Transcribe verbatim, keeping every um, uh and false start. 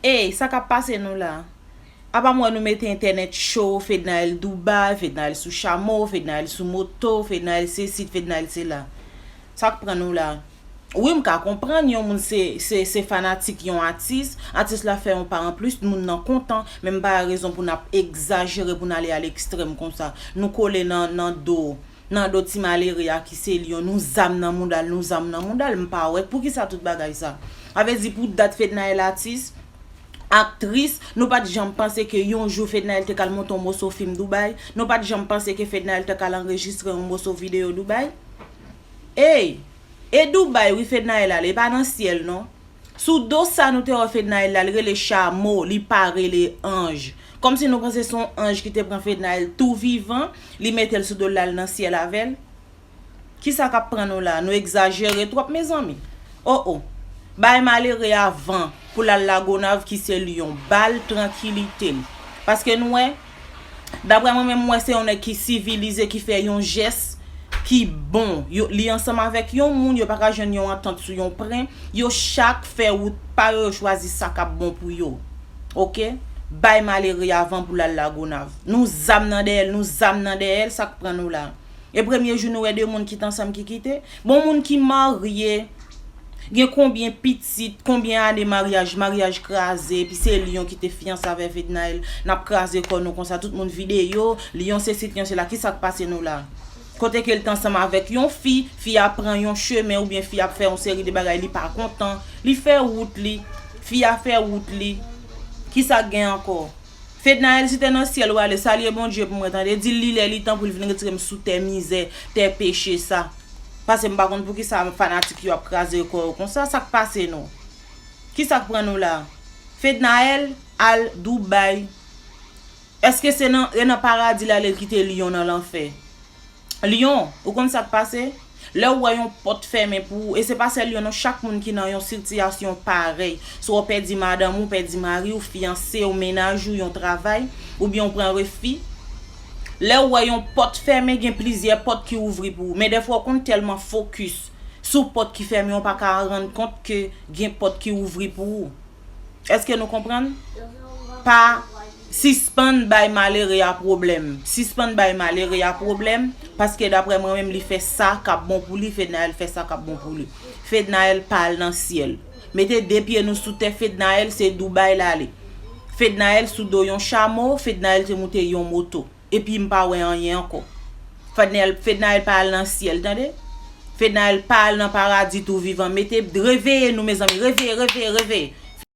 Ey, sa k ap pase nou la? Apa m wè nou mete entènèt cho, Fednaelle Dubai, Fednaelle sou chamo, Fednaelle sou moto, Fednaelle se sit, Fednaelle se la. Sa k pran nou la? Wi, m ka konprann yon moun se, se, se fanatik yon atis, atis la fè yon pa anplis, moun nan kontan, men m pa wè rezon pou n ap egzajere, pou n ale a lekstrèm konsa. Nou kole nan, nan do, nan do ti malere a ki se Lion, nou zam nan mouda l, nou zam nan mouda l, m pa wè poukisa tout bagay sa. Sa vle di pou dat Fednaelle atis, aktris, nou pa t janm panse ke yon jou Fednaelle te k al monte yon moso fim Dubai, nou pa t janm panse ke Fednaelle te k al anrejistre yon moso videyo Dubai. Ey, e Dubai wi Fednaelle ale, e pa nan syèl non. Sou do sa nou te wè Fednaelle la, li rele chamo, li pa rele anj. Kòmsi nou panse se yon anj ki te pran Fednaelle tou vivan, li mete l sou do l, l al nan syèl avè l. Kisa k ap pran nou la? Nou egzajere twòp, mezanmi. O o. Bay malere a van pou l al Lagonav ki se Lion. Ba l trankilite l. Paske nou wè, daprè mwen menm, m wè se yon nèg ki sivilize, ki fè yon jès ki bon. Yo, li ansanm avèk yon moun, yo pa ka jwenn yon antant sou yon pwen. Yo chak fè wout pa yo, yo chwazi sa k ap bon pou yo. Oke? Bay malere a van pou l al Lagonav. Nou zam nan dèyè l, nou zam nan dèyè l, sa k pran nou la? E premye jou nou wè de moun ki t ansanm ki kite? Bon, moun ki marye, gen konbyen pitit, konbyen ane maryaj, maryaj kraze, epi se Lion ki te fiyanse avè Fednaelle, n ap kraze kò nou konsa, tout moun videyo, Lion se sit, Lion se la, kisa k pase nou la? Kote ke l t ansanm avèk yon fi, fi a pran yon chemen oubyen fi a ap fè yon seri de bagay, li pa kontan, li fè wout li, fi a fè wout li, kisa k gen ankò? Fednaelle, si te nan syèl ou ale, salye Bondye pou mwen, tande. Di l li lè li tan pou l vin retire m sou tè mizè, tè peche sa. Paske m pa konn poukisa fanatik yo ap kraze kò yo konsa. Sa k pase nou? Kisa k pran nou la? Fednaelle al Dubai. Èske se nan, e nan paradi l ale, l kite Lion nan lanfè? Lion, ou konn sa k pase? Lè w wè yon pòt fèmen pou ou, e se pa sèl Lion non, chak moun ki nan yon sitiyasyon parèy, swa w pèdi madanm ou, pèdi mari w, fiyanse w, mennaj ou, yon travay, oubyen w pran refi. Lè w wè yon pòt fèmen, gen plizyè pòt ki ouvri pou ou. Men dèfwa w konn tèlman fokis sou pòt ki fèmen, w pa ka rann kont ke gen pòt ki ouvri pou ou. Èske nou konprann? Pa sispann bay malere a pwoblèm. Sispann bay malere a pwoblèm, paske daprè mwen menm, li fè sa k ap bon pou li, Fednaelle fè sa k ap bon pou li. Fednaelle pa al nan syèl. Mete de pye nou sou tè, Fednaelle se Dubai l ale. Fednaelle sou do yon chamo, Fednaelle te moute yon moto. Epi m pa wè anyen ankò. Fednaelle, Fednaelle pa al nan syèl, tande? Fednaelle pa al nan paradi tou vivan. Mete, reveye nou, mezanmi. Reveye, reveye, reveye.